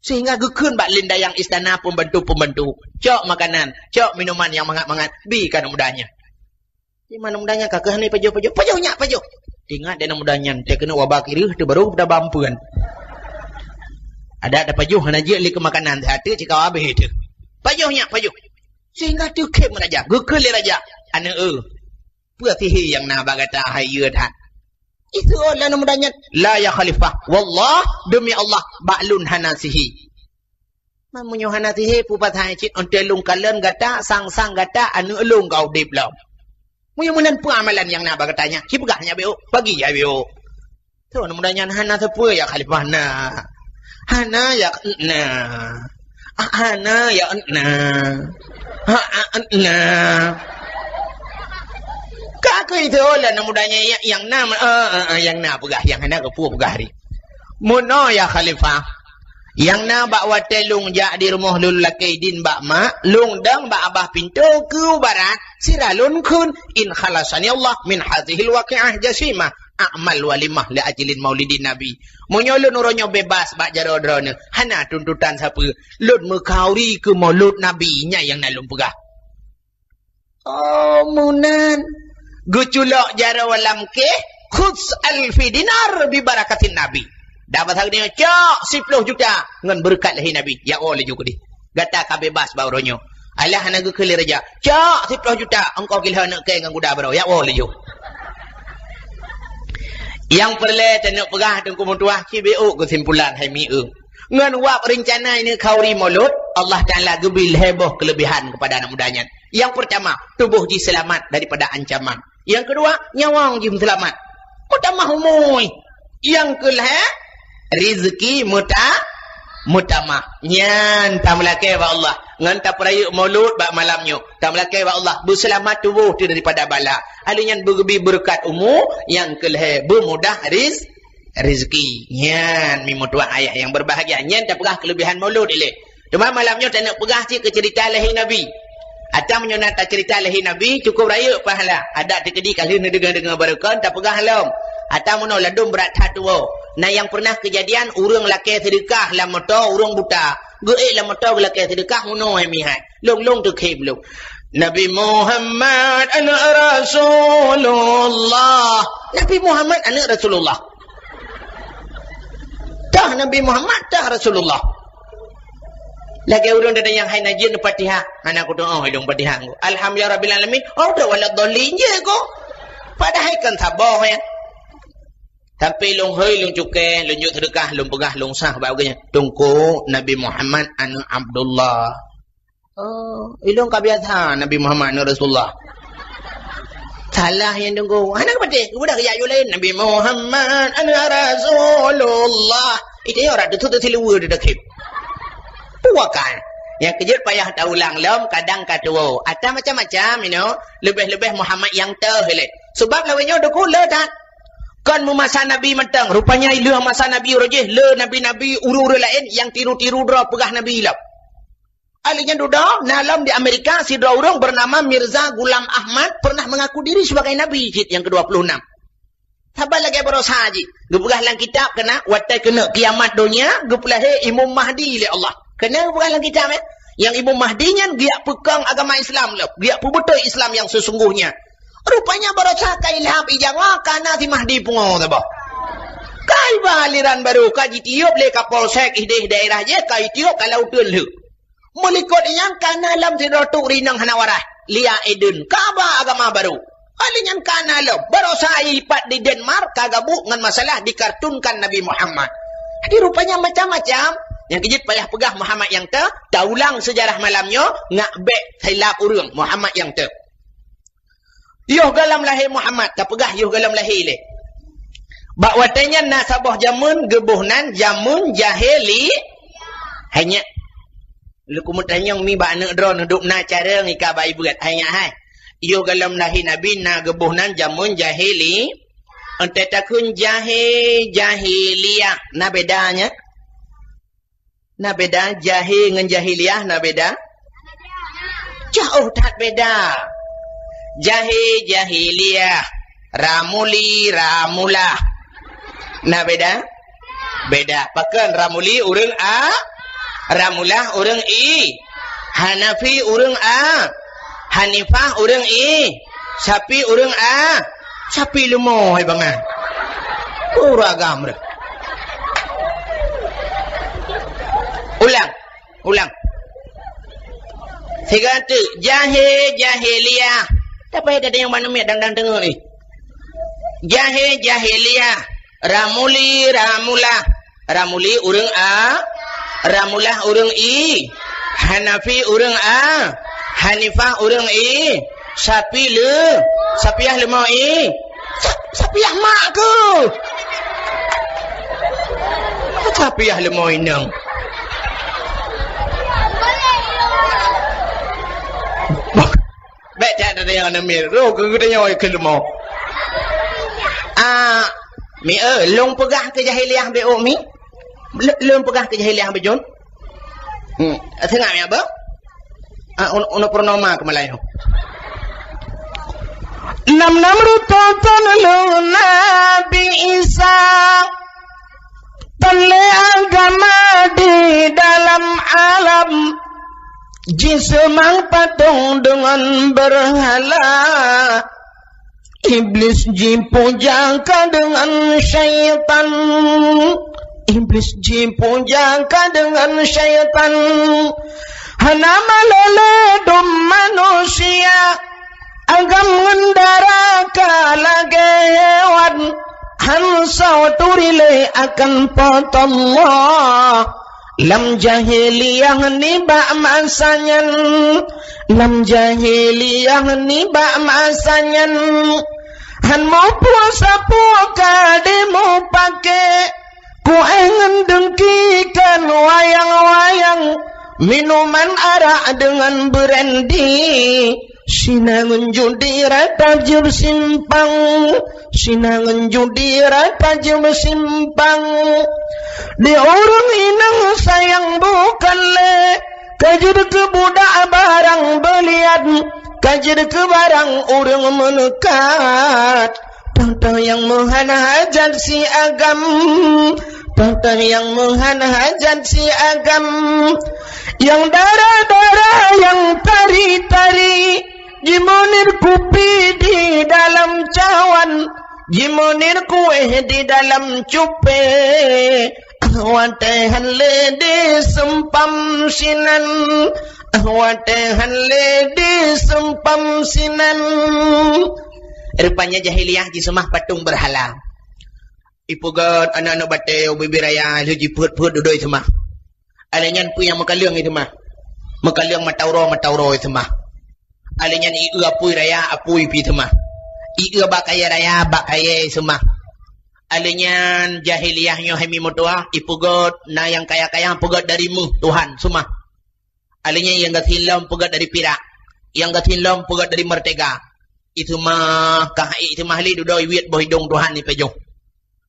Sehingga geukheun bak lindayang istana pembantu-pembantu, "Cok makanan, cok minuman nyang mangat-mangat, bi keu aneuk muda nyan." Di mana muda nyan ka keuh hana pajoh-pajoh. "Pajoh nyak, pajoh." Ingat di aneuk muda nyan, teuh keuneuk waba kireuh teuh barô taba ampeuen. Adak tapajoh hana jeuet lé keu makanan, siat teuh cikawa abéh teuh. "Pajoh nyak, pajoh." Sehingga teukhém raja, geukheun lé raja, "Aneuk eu, peue sihé nyang na bak gata hai yue that?" Iseuôt lé aneuk muda nyan, "La ya khalifah, wallah, demi Allah, bak lôn hana sihé." "Man meunyoe hana sihé, peue pasai cit, 'oh lheueh lôn kalon gata, sang-sang gata aneuk lôn ka udeb lom. Meunyoe meunan peue amalan nyang na bak gata nyan, ci peugah nyan beu, bagi jai beu." Teuh aneuk muda nyan, "Hana sapeue ya khalifah na. Hana ya na. Ah, hana ya na. Ha, ah, na." Ka keuh teuh lé aneuk muda nyan, "Ya, nyang na, ah, ah, ah, nyang na peugah, nyang hana keupeue peugah ri." "Meunoe ya khalifah, nyang na bak watèe lôn jak di rumoh lôn lakèe idin bak mak, lôn dong bak babah pintoe keu barat, sira lôn kheun, 'In khalasani Allah min hadzihil waqi'ah jasimah, a'mal walimah li ajlin maulidin Nabi.' Meunyoe lôn uroe nyoe bebas bak jaroe droeneuh, hana tuntutan sapeue, lôn meukhauri keu maulud Nabi, nyan nyang na lôn peugah." Oh, meunan. Geuculok jaroe lam kéh, "Khudz alfi dinar bi barakatin Nabi." Dak bahasa geutanyoe, "Cok siploh juta ngon beureukat lé Nabi." Jak woe laju keudeh. Gata ka beubaih bak uroe nyoe. Alah hana geukheun lé raja, "Cok siploh juta, ongkoh kilheueh aneuk kèe ngon guda baroe." Jak woe laju. Nyang peureulèe taneuk peugah Teungku meutuah, ci beuôt keusimpulan hai mieu. Ngon wab reuncana ineuk khauri Maulud, Allah Taala geubri lhèe boh keuleubihan keupada aneuk muda nyan. Nyang peurtama, tuboh jih seulamat daripada ancaman. Nyang keudua, nyawöng jih seulamat. Meutamah umui. Nyang keulhèe, rizki meuta-, meutamah. Nyan tameulakèe bak Allah. Ngon tapeurayeuk Maulud bak malam nyoe. Tameulakèe bak Allah, beuseulamat tuboh teuh daripada bala. Ahli nyan beugeubri beureukat umu, nyang keulhèe beumudah riz-, rezeki. Nyan, mi meutuah ayah nyang berbahagia. Nyan tapeugah keuleubihan Maulud ilèe. Teuma malam nyoe taneuk peugah cit keu ceurita lahé Nabi. Atawa meunyoe na taceurita lahé Nabi, cukup rayeuk pahala. Adak teukeudi ka lheueh neudeungoe-deungoe barokon, tapeugah lom. Atawa meunoe ladôm brat that tuwoe. Na nyang pernah keujadian, ureueng lakèe seudeukah lam moto ureueng buta. Geuék lam moto geulakèe seudeukah, meunoe hai mihai. Lôn-lôn teukhém lôn. Nabi Muhammad aneuk Rasulullah. Nabi Muhammad aneuk Rasulullah. Tah Nabi Muhammad, tah Rasulullah. Lagèe ureueng datang nyang hai na jeuet Fatihah. Hana kutu'oh ilôn Fatihah. Alhamdulillah rabbil alamin. Oh, dak wala dhalin je ko. Padahai kan saboh ya. Tapi lôn hôi, lôn cukée, lôn jok seudeukah, lôn peugah, lôn sah bak geuh nyan. Teungku, Nabi Muhammad aneuk Abdullah. Oh, ilôn ka biasa Nabi Muhammad aneuk Rasulullah. Salah nyan Teungku. Hana geupatéh, geubeudôh jak yue laén. Nabi Muhammad aneuk Rasulullah. Itu nyoe rak teutut siluweue di dakib. Puakan. Nyang keujeuet payah taulang lom, kadang ka tuwoe. Ata macam-macam, you know. Leubeh-leubeh Muhammad nyang teuh ilée. Sebab lawét nyoe Teungku le that. Kon meumasa Nabi mantong. Rupanya lheueh masa Nabi uroe jih, le nabi-nabi ureueng-ureueng laén nyang tiru-tiru droe peugah Nabi lom. Ahli nyan dudoe, na lom di Amerika, sidroe ureueng bernama Mirza Ghulam Ahmad pernah mengaku diri sebagai nabi cit nyang kedua puluh enam. Saban lagée baroesa jih. Geupeugah lam kitab keunan, watée keuneuk kiamat donya, geupeulahé Imam Mahdi lé Allah. Keunan geupeugah lam kitab, eh. Nyang Imam Mahdi nyan geujak peukong agama Islam lom, geujak peubeutôi Islam nyang sesungguhnya. Rupanya baroesa ka ilham ijawa kana si Mahdi pungo saboh. Ka iba aliran baru ka jitiup lé Kapolsek idéh daerah jih, ka itiup ka lauteun lheueh. Meulikot nyan kana lom sidroe tuk rinong hana waréh, Lia Eden, ka ba agama baru. Ahli nyan kana lom, baroesa ipat di Denmark ka gabuk ngon masalah dikartunkan Nabi Muhammad. Jadi rupanya macam-macam. Nyang keujeuet payah peugah Muhammad nyang teuh, taulang seujarah malam nyoe, ngak bék silap ureueng Muhammad nyang teuh. Yoh gohlom lahé Muhammad, tapeugah yoh gohlom lahé lé. Bak watée nyan na saboh jameun geuboh nan jameun jahili-, hai nyak. Lôn keumeutanyong mi bak aneuk droeneuh duek na carông ika bak ibuet, hai nyak hai. Yoh gohlom lahé Nabi na geuboh nan jameun jahili-, entée takheun jahé, jahiliyah, na beda nyan? Na beda, jahé ngon jahiliyah na beda? Jauh that beda. Jahé, jahiliyah, ramuli, ramulah. Na beda? Beda. Pakon ramuli ureueng A, ramulah ureueng I, Hanafi ureueng A, Hanifah ureueng I, Syafi ureueng A, Syafi leumo hai bangai. Ureueng agam deh. Ulang. Ulang. Sigoe teuk, jahé, jahiliyah. Tapi ada yang mana miet dang-dang deungoe ni. Jahé, jahiliyah. Ramuli, ramulah. Ramuli ureueng A, ramulah ureueng I, Hanafi ureueng A, Hanifah ureueng I, Syafi le, Syafiah leumo I. Sa-, Syafiah mak ku. Syafiah leumo inong. Bék that teudeungoe aneuk miet. Roh keu geutanyoe keu leumo. Ah, mi, eh, lôn peugah keu jahiliyah beuôt mi. Lôn peugah keu jahiliyah beujeuet. Hmm, teuingat mi apa? Ah, un-, uneuk purnama keu Meulayu. Nam-nam rutoh ton lôn Nabi Isa. Ton lé agama di dalam alam. Jiseumah patong deungon beurhala. Iblis jipuja ka deungon syaitan. Iblis jipuja ka deungon syaitan. Hana malée lé dum manusia. Agam ngon dara ka lagée hewan, han soe turi lé akan Po teu Allah. Lam jahiliyah nibak masa nyan, lam jahiliyah nibak masa nyan, han mupeue sapeue ka dimupake. Kuéh ngon deungki kon wayang-wayang, minuman arak deungon brandy, sina ngon judi rata jeuet simpang, sina ngon judi rata jeuet simpang. Di ureuëng inong sayang bukan lé, ka jeuet keu budak barang beulian, ka jeuet keu barang ureuëng meuneukat. Toh-toh nyang meuhan hajat si agam, toh-toh nyang meuhan hajat si agam. Nyang dara-dara, nyang tari-tari, jimunir kupi di dalam cawan, jimunir kuéh di dalam cupe. Ah, watée han lé diseumpam sinan, ah, watée han lé diseumpam sinan. Rupanya jahiliyah jiseumah patung beurhala. Ipeugét aneuëk-aneuëk batée u bibée raya, lheueh jipeuet-peuet dudoe seumah. Alèh nyan peue nyang meukaleueng iseumah. Meukaleueng mata uroe, mata uroe iseumah. Alèh nyan ié apui raya, apui pih iseumah. Ié bak kayèe raya, bak kayèe iseumah. Alèh nyan jahiliyah nyoe hai mi meutuwah, ipeugét na nyang kaya-kaya peugét dari méuh Tuhan seumah. Alèh nyan nyang gasien lom peugét dari pirak, nyang gasien lom peugét dari meurtega. Iseumah, ka iseumah lé dudoe iwiet boh idong Tuhan ipajoh.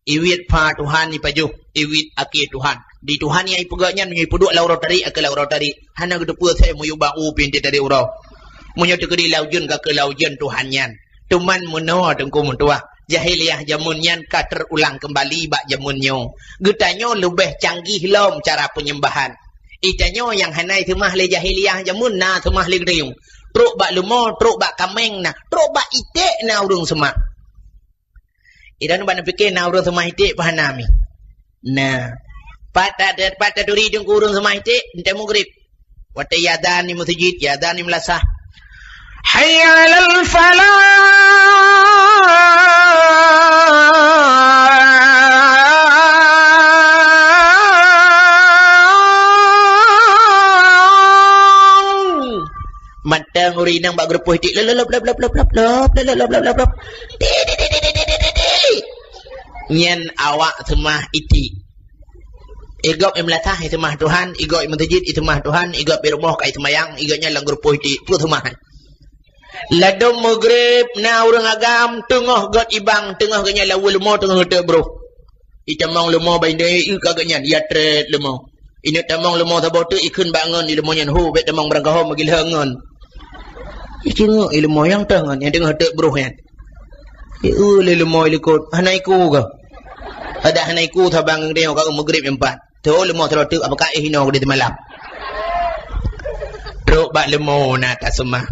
Iwiet pha Tuhan ipajoh, iwiet akhé Tuhan. Di Tuhan nyang ipeugét nyan meunyoe ipeuduek lam uroe tarék, akhé lam uroe tarék. Hana geuteupeue asai meuyue bak u pintoe tarék uroe. Meunyoe teukeudi lam ujeuen, ka akhé lam ujeuen Tuhan nyan. Teuma meunoe teungku meutuwah, jahiliyah jameun nyan ka teurulang keumbali bak jameun nyoe. Geutanyoe leubeh canggih lom cara peunyembahan. Itanyoe nyang hana iseumah lé jahiliyah jameun na seumah lé geutanyoe. Trok bak leumo, trok bak kaméng na, trok bak iték na ureuëng seumah. Idan ban pike na ureuëng seumah iték pah na mi. Nah, pat ta-, pat taturi teungku ureuëng seumah iték, enteuk mugrib. Watée iazan di meuseujid, iazan di meulasah. Hayya 'alal falah. Mantong ureuëng inong bak geureupoh iték, lop, lop, lop. Nyan awak seumah iték. Igob i meulasah iseumah Tuhan, igob i meuseujid iseumah Tuhan, igob i rumoh ka iseumayang, igob nyan lam geureupoh iték, peue seumah. Ladom mugrib na ureuëng agam teungoh gét ibang, teungoh gét nyan laweue leumo teungoh geuteuk broh. Itamong leumo bak indai, ié ka gét nyan, ia trét leumo. Ineuk tamong leumo saboh teuk ikheun bak ngon di leumo nyan, "Ho, bék tamong beurangkaho meugilhong ngon." Icingeuk i leumo nyang teuh ngon, nyang teungoh teuk broh nyan. Ieu lé leumo i likot, hana iku kah? Adak hana iku saban ngon geutanyoe ka mugrib nyan pat. Teuh leumo sidroe teuk, apakah éh inoe di teumalam. Trok bak leumo na taseumah.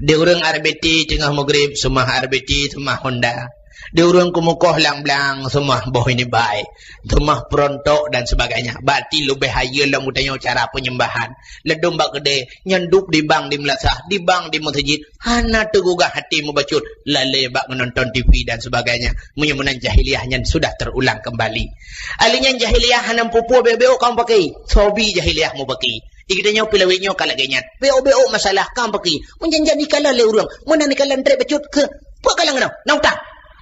Di ureuëng R B T teungoh mugrib seumah R B T, seumah honda. Di ureuëng keumukoh lam blang seumah boh inibai, seumah peurontok dan sebagainya. Berarti leubeh hayeue lom geutanyoe cara peunyembahan. Ladom bak keudè, nyan dub di bang di meulasah, di bang di meuseujid, hana teugugah até meubacut, lalé bak nonton T V dan sebagainya. Meunyoe meunan jahiliyah nyan sudah terulang keumbali. Alèh nyan jahiliyah hana peue-peue, béok-béok ka meupaké. Hobi jahiliyah meupaké. Di geutanyoe pih lawét nyoe ka lagèe nyan. Béok-béok masalah ka meupaké. Meujan-jan ikalon lé ureuëng, meunan ikalon trép bacut keu peue kalon keunoe, na utang.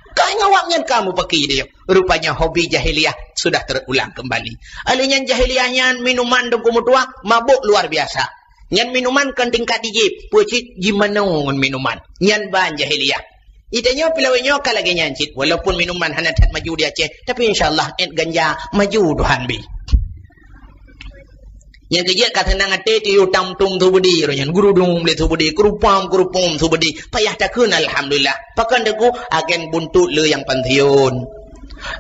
Ka ngon awak nyan ka meupaké di nyoe. Rupanya hobi jahiliyah sudah terulang keumbali. Alèh nyan jahiliyah nyan minuman teungku meutuwah mabök luar biasa. Nyan minuman kon tingkat dijép, peue cit jimanoe ngon minuman. Nyan ban jahiliyah. Di tanyoe pih lawét nyoe ka lagèe nyan cit, walaupun minuman hana that maju di Aceh, tapi insya Allah ét ganja maju Tuhan bi. Nyang keujeuet ka seunang até tiyuh tam tum su beudé roh nyan, gurudum lé su beudé, keurupam keurupum su beudé, payah takheun alhamdulillah. Pakon teungku, agen buntot le nyang pensiun.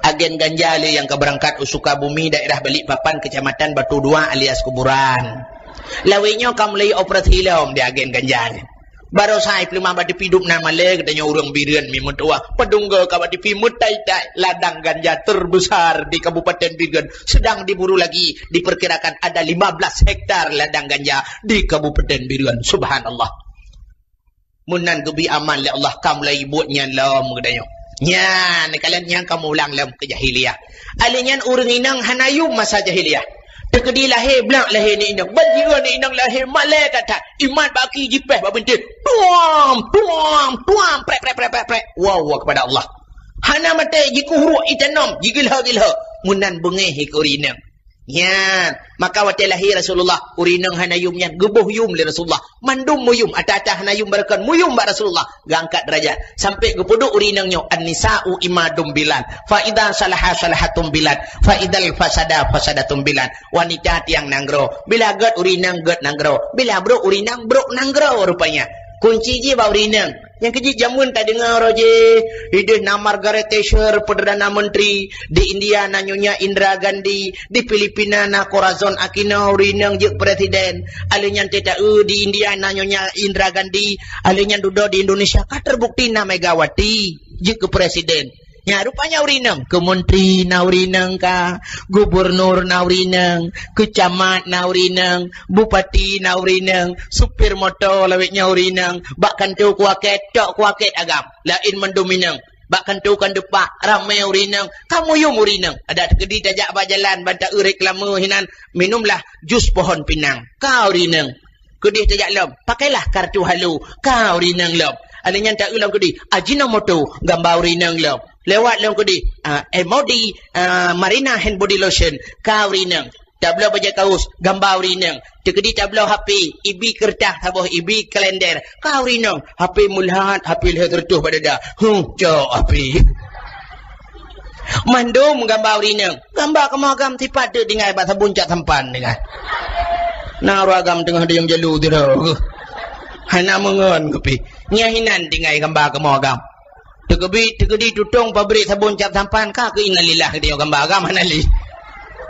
Agen ganja le nyang ka beurangkat u Sukabumi, daerah Balikpapan, Kecamatan Batu Dua alias Kuburan. Lawét nyoe ka mulai operasi lom di agen ganja nyan. Barosa i peuleumah bak tepi dum na malèe geutanyoe ureueng Bireuen mi meutuah. Padum goe ka bak tepi meutai-tai ladang ganja terbesar di Kabupaten Bireuen sedang diburu lagi. Diperkirakan ada lima belas hektar ladang ganja di Kabupaten Bireuen. Subhanallah. Meunan geubri aman lé Allah, ka mulai buet nyan lom geutanyoe. Nyan, kalon nyan ka meuulang lom keu jahiliyah. Alèh nyan ureueng inong hana yum masa jahiliyah. Teukeudi lahé, blak lahé ni inong. Ban jiôh ni inong lahé, malèe that-that. Imat bak aki jipéh bak bintéh. Tuam, tuam, tuam, prek, prek, prek, prek, prek. Wow, wow kepada Allah. Hana maté, jikuh ruek itanom, jigilho-gilho. Meunan beungéh keu ureueng inong. Nyan, maka watèe lahé Rasulullah, ureueng inong hana yum nyan, geuboh yum lé Rasulullah. Mandum meuyum, ata-ata hana yum barokon, meuyum bak Rasulullah, geuangkat derajat. Sampai geupeuduek ureueng inong nyoe, "An-nisa'u imadum bilad, fa idza salaha salahatum bilad, fa idzal fasada fasadatum bilad." Wanita tiang nanggroe, bila gèt ureueng inong gèt nanggroe, bila brok ureueng inong brok nanggroe rupanya. Kunci jih bak ureueng inong. Nyang keujeuet jameun tadeungoe roh jih, idéh na Margaret Thatcher, Perdana Menteri, di India na Nyonya Indira Gandhi, di Filipina na Corazon Aquino, ureueng inong jeuet presiden. Alèh nyan teuta-eu di India na Nyonya Indira Gandhi, alèh nyan dudoe di Indonesia ka terbukti na Megawati jeuet keu presiden. Nyan rupanya ureueng inong, keu menteri na ureueng inong ka, gubernur na ureueng inong, keu camat na ureueng inong, bupati na ureueng inong, supir moto lawét nyan ureueng inong, bak kantô kuakét, tok kuakét agam, laén mandum inong. Bak kantô kan depak, ramé ureueng inong, ka meuyum ureueng inong. Adak teukeudi tajak bak jalan, ban ta-eu reklame hinan, "Minumlah jus pohon pinang." Ka ureueng inong. Keudéh tajak lom, "Pakailah kartu halo." Ka ureueng inong lom. Alèh nyan ta-eu lom keudéh, Ajinomoto, gamba ureueng inong lom. Lewat lom keudéh, ah, Emodi, ah, Marina Hand Body Lotion. Ka ureueng inong. Tabloe bajèe kaos, gamba ureueng inong. Teukeudi tabloe H P, ibi keureutah saboh, ibi kalender. Ka ureueng inong, H P meulihat, H P lhèe reutôh bak dada. Huh, cok H P. Mandum gamba ureueng inong. Gamba kamoe agam sipat teuk tinggai bak sabon cap sampan tinggai. Na ureueng agam teungoh dayong jalu sidroe. Hana meungon kupi. Nyan hinan tinggai gamba kamoe agam. Teukeudi, teukeudi tutong pabrik sabon cap sampan ka keu innalillah geutanyoe gamba agam hana lé.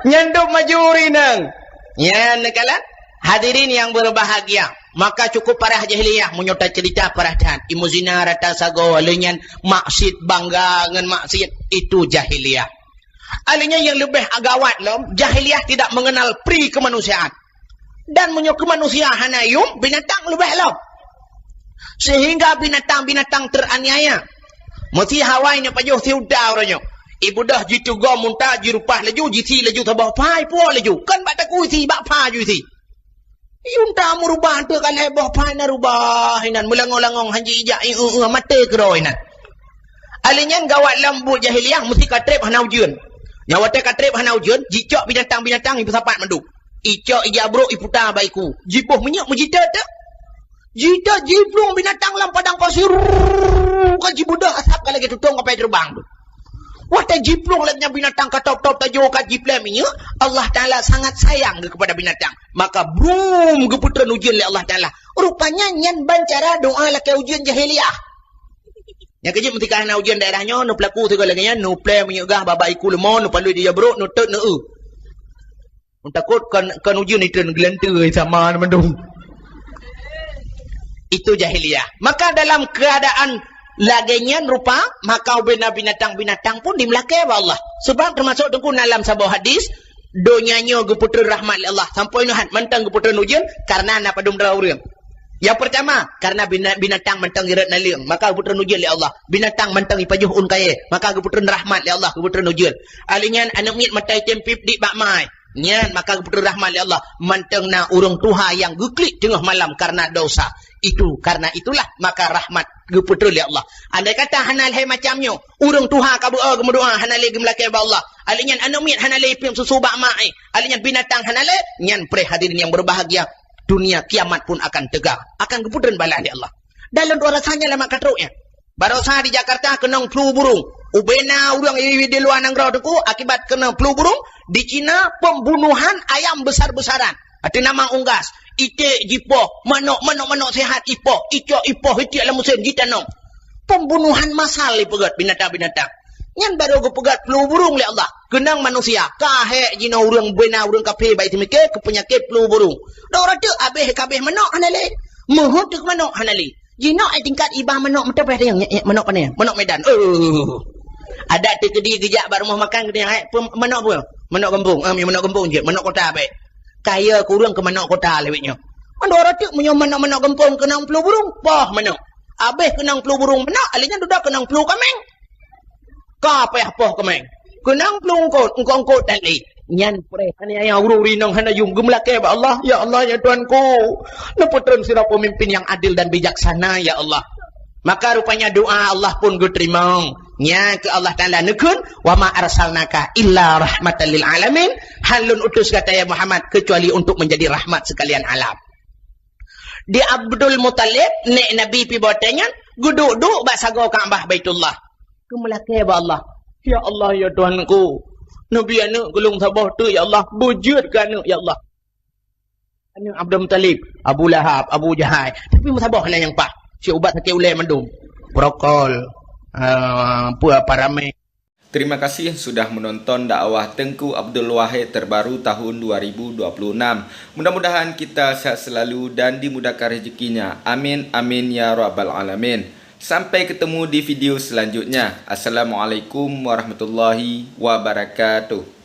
Nyan dum maju ureueng inong. Nyan neukalon. Hadirin yang berbahagia, maka cukup parah jahiliyah meunyoe taceurita parah that. Ilmu zina rata sagoe, lheueh nyan maksiet, bangga ngon maksiet, itu jahiliyah. Alèh nyan nyang leubeh gawat lom, jahiliyah tidak mengenal pri kemanusiaan. Dan meunyoe keu manusia hana yum, binatang leubeh lom. Sehingga binatang-binatang teraniaya. Meusi hawa inong pajoh si unta uroe nyoe. Ibudoh jiteugoe unta, jirupah laju, jisi laju saboh pha, ipuwoe laju. Kon bak takue isi, bak pha ju isi. Unta meurubah teuk ka lhèe boh pha na rubah inan, meulangong-langong han jijak, i, eu, eu, maté keudroe inan. Alèh nyan gawat lom buet jahiliyah, meusi ka trép hana ujeuen. Nyan watèe ka trép hana ujeuen, jicok binatang-binatang ipeusapat mandum. Icok ija brok iputa bak iku. Jiboh minyeuk meujiteuet teuk. Jiteuet jiplueng binatang lam padang pasir. Ka jibeudôh asap ka lagèe tutong kapai teubang tu. Watèe jiplueng lagèe nyan binatang ka top-top tajô ka jiplè minyeuk, Allah Taala sangat sayang kepada binatang. Maka brum geupeutreun ujeuen lé Allah Taala. Rupanya nyan ban cara doa lakèe ujeuen jahiliyah. Nyang keujeuet meutika hana ujeuen daerah nyoe, neupeulaku sigoe lagèe nyan, neuplè minyeuk gah bak iku leumô, neupalui di jabrok, neutot, neueu. Takot kon, kon ujeuen itreun geulanteue sama mandum. Itu jahiliyah. Maka dalam keadaan lagèe nyan rupa, maka ubena binatang-binatang pun dimeulakèe bak Allah. Sebab teumasok teungku na lam saboh hadis, donya nyoe geupeutreun rahmat lé Allah. Sampoe nyoe hat mantong geupeutreun ujeuen karena na padum droe ureueng. Yang pertama, karena bina-, binatang mantong irot naleueng, maka geupeutreun ujeuen lé Allah. Binatang mantong ipajoh ôn kayèe, maka geupeutreun rahmat lé Allah, geupeutreun ujeuen. Alèh nyan aneuk miet mata item pip dik bak mai. Nyan maka geupeutreun rahmat lé Allah. Mantong na ureueng tuha nyang geuklik teungoh malam karena dosa. Itu, karena itulah maka rahmat geupeutreun lé Allah. Andai kata hana lhèe macam nyoe, ureueng tuha ka beu-o geumeudoa hana lé geumeulakèe bak Allah. Alèh nyan aneuk miet hana lé ipiep susu bak mak, eh. Alèh nyan binatang hana lé, nyan preh hadirin yang berbahagia. Dunia kiamat pun akan tegak, akan geupeutreun bala lé Allah. Dan lôn tuan rasa nyan lama ka trok nyan. Barosa di Jakarta keunong flu burung. Ubena ureueng di luwa nanggroe teungku akibat keunong flu burung. Di Cina pembunuhan ayam besar-besaran. Atau nama unggas. Iték jipoh, manok, manok, manok sehat ipoh, icok ipoh, itiek lam meusén jitanom. Pembunuhan massal ipeugét binatang-binatang. Nyan baru geupeugét flu burung lé Allah. Keunong manusia. Ka hék jinoe ureuëng beuna ureuëng kafé bak seumiké keu peunyakét flu burung. Dok rateuk abéh kabéh manok hana lé. Meuheuet teuk manok hana lé. Jinoe ai tingkat iba manok meuteupeh tanyong, nyek, nyek, manok pane? Manok Medan. Oh. Adak teukeudi geujak bak rumoh makan geutanyoe, "Hai, peue manok peue?" "Manok gampông." "Ah, manok gampông jeuet, manok kota bèk." Kaya kureueng keu manok kota lewat nyoe. Mandua rateuk meunyoe manok-manok gampông keunong flu burung, poh manok. Abéh keunong flu burung manok, alèh nyan dudoe keunong flu kaméng. Ka payah poh kaméng. Keunong flu eungkôt, eungkôt-eungkôt dan lé. Nyan preh aniaya ureuëng rinong hana yum geumeulakée bak Allah, "Ya Allah, ya Tuhanku, neupeutreun sidroe peumimpin nyang adil dan bijaksana, ya Allah." Maka rupanya doa Allah pun geuteurimong. Nya keu Allah Taala neukheun, "Wa ma arsalnaka illa rahmatan lil alamin." Han lôn utus gata ya Muhammad kecuali untuk menjadi rahmat sekalian alam. Di Abdul Muthalib, nek Nabi pi boteng nyan, geuduek-duek bak sagoe Ka'bah Baitullah. Keumeulakée bak Allah. "Ya Allah, ya Tuhanku, neubi aneuk keu lôn saboh teuk, ya Allah. Beujeuet keu aneuk, ya Allah." Aneuk Abdul Muthalib, Abu Lahab, Abu Jahal. Tapi meusaboh hana nyang paih. Cit ubat sakét ulée mandum. Prokol, ah, peue, Paramex. Terima kasih sudah menonton dakwah Tengku Abdul Wahid terbaru tahun dua ribu dua puluh enam. Mudah-mudahan kita sehat selalu dan dimudahkan rezekinya. Amin, amin, ya rabbal alamin. Sampai ketemu di video selanjutnya. Assalamualaikum warahmatullahi wabarakatuh.